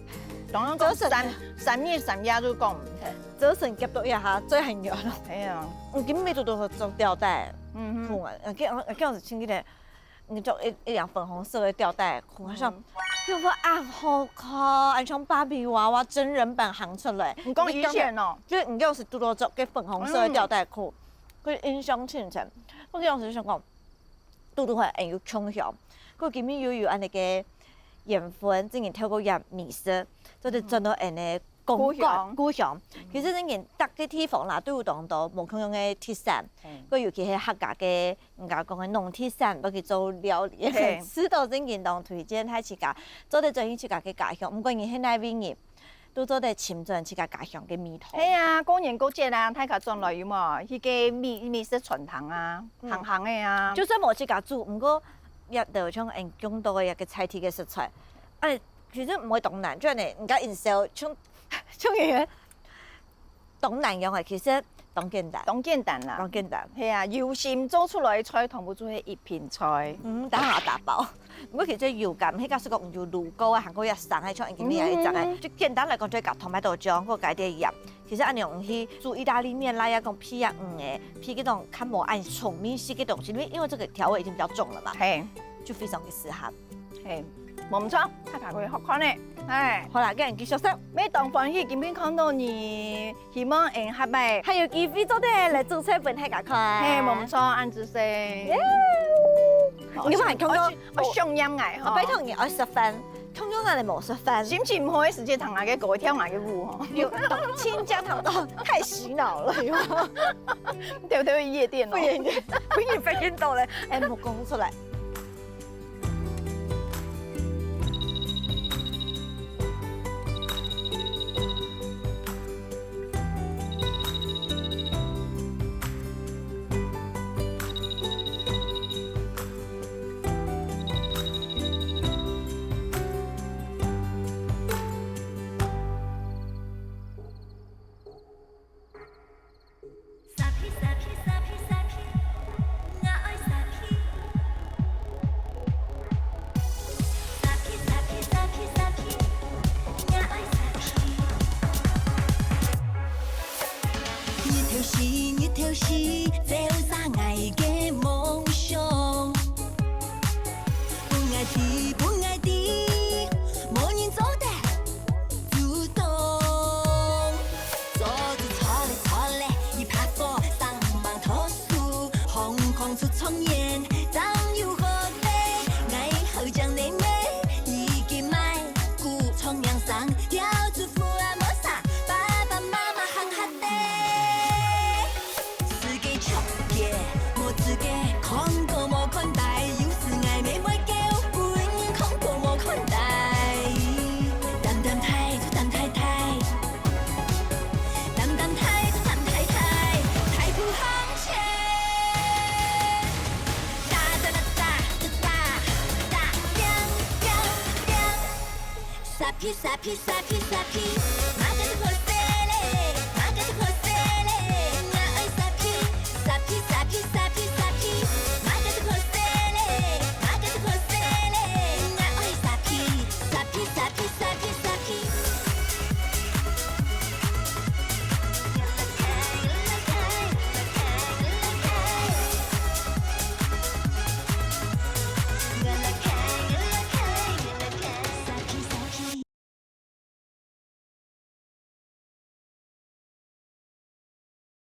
當然講三三日三夜就講毋停。早晨夾到一下，嘴很軟了。哎呀，我今日做到做吊帶，嗯哼，啊，今日今日是星期天。 你著一一條粉紅色个吊帶褲，好像又會恁好看，恁像芭比娃娃真人版行出來。你講以前哦，就你又是拄著著个粉紅色个吊帶褲，佢印象深深。我當時想講，拄拄好，哎，有共樣，佢今日又有恁呢个緣分，正經透過這美食，做得轉到恁呢 故鄉，故鄉。其實正經逐个地方啦，都有當多無共樣个特產，過尤其係客家个，人家講个農特產，落去做料理，係，食到正經當推薦，大自家做得轉去自家个家鄉。毋管你係哪位人，都做得尋轉自家家鄉个味道。係啊，過年過節啊，大家轉來有無？去个美美食餐廳啊，行行个啊。就算無自家煮，毋過也都像恁講到个一个在地个食材，哎， 其實毋會當難，就恁呢，人家營銷，像像个當難樣个，其實當簡單，當簡單啦，當簡單。係啊，有心做出來个菜，全部就係一品菜。嗯，當然愛打包。毋過其實有感，迄假使講有滷過啊，還過一生，還像已經你一隻个，就簡單來講，就加tomato醬，過加點鹽。其實恁樣去煮意大利麵啦，也講配啊魚个，配嗰種較無恁重味式个東西，因為因為這個調味已經比較重了嘛，係，就非常的適合。 係，無毋著，大家可以學看呢。係，好啦，今日繼續食，乜當歡喜今晡看到你，希望下擺還有機會做得來煮菜分大家看。係，無毋著，恁仔細。你看，剛剛我想念𠊎吼，拜託你愛食飯，剛剛𠊎無食飯，心情毋好个時節，聽𠊎个歌，跳𠊎个舞吼，有親家堂到太洗腦了，有嗎？對對，夜店哦，不演夜，不演夜到咧，哎，莫講出來。Pizza, pizza, pizza, pizza.